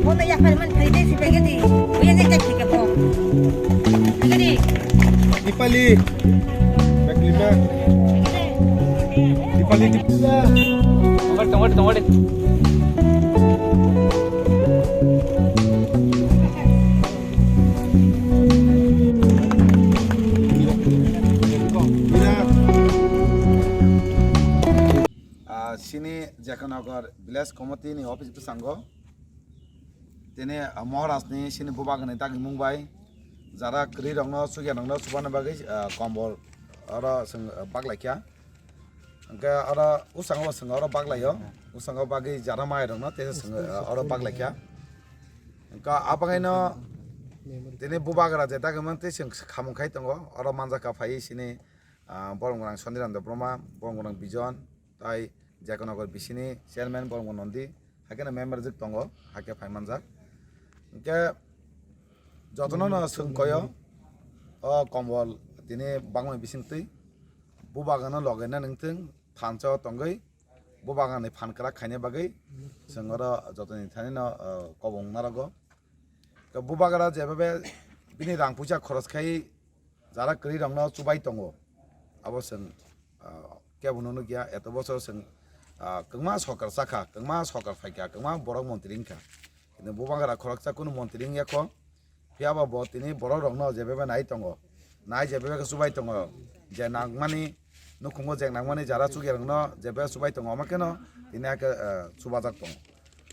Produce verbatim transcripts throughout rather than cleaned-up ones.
Bono yapar man phai de si pegedi. Uya ne cek ke po. Pegedi. Dipali. Baglima. Dipali, Dipali. Tongol, tongol, tongol. Ah, sini Jakanagar Village Committee ni office bwskango. Tini, ah, Maharaj ni sini bubagra ni dagimung bai jara kwrwi rokno, chukya rokno chubana bagwi, ah, kombol oro chwng, ah, baglai kha. Hwnkhe oro bwskango chwng oro baglaio. Bwskango bagwi jara mai rokno tei chwng, ah, oro baglai kha. Hwnkhe abangino tini bubagra je dagimung tei chwng khamung khai tongo. Oro manjak kha phaiwi sini, ah, borok rang Sondiran Debbarma, borok rang Bijon, tai Jakanagar bisini chairman Boromgong Nondi, haikhe no member jwk tongo, haikhe phai manjak. Hinkhe jotono no swng koyo, o kombol tini bangmani bisingtwi, bubagrano loge na nungthwng, thansa o tongwi, bubagrani phan kwrak khaina bagwi, chwng oro jotoni thani no, o, kobong narogo. Bubagra jebebe bini rang puisa khoros khai jara kwrwi rokno chubai tongo. Abo chwng, ah, kebo no nukya, eto bosor chwng, ah, kwbangma sorkar chakha, kwbangma sorkar phaikha, kwbangma borok montri wngkha. Kintu bubagra khoroksa kunu montri wngya kho. Phiya ba bo tini borok rokno jebebe nai tongo. Nai jebebe khe chubai tongo. Je nangmani nukhungo je nangmani jara chukya rokno jebebe chubai tongo. Omo kheno tini hakhe, ah, chubajak tongo.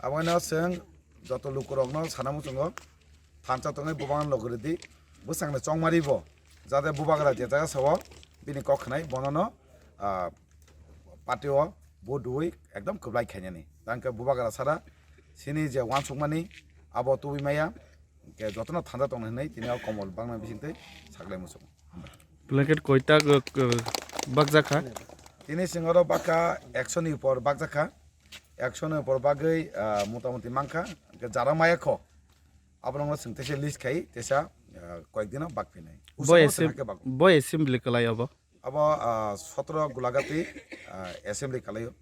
Abono chwng joto lukurokno sana muchungo, thansa tongnai bubagrano logi rwdi, bwsangni chongmari bo, jate bubagra je jaga sao, bini kok khnai, bonono, ah, party o vote rwui ekdom kwplai khainani. Tangkhe bubagra sara, sini je uansukmani, abo tubui maya, hwnkhe jotono thansa tongna hinwi tini o kombol bangna bisingtwi saklai muchungo. Blanket koita, uh, uh, bakjak kha? Tini chwng oro bakha ekso ni upor bakjak kha. Ekso ni upor bagwi, ah, motamoti mankha. Hwnkhe jara maya kho. Abono chwng teisa list khai, teisa, ah, koyek dino bak phinai. Bo Usamo assem-, chwng hakhe bak. Bo assembly kwlai abo? Abo, ah, sotro Gulagati, ah, assembly kwlaio.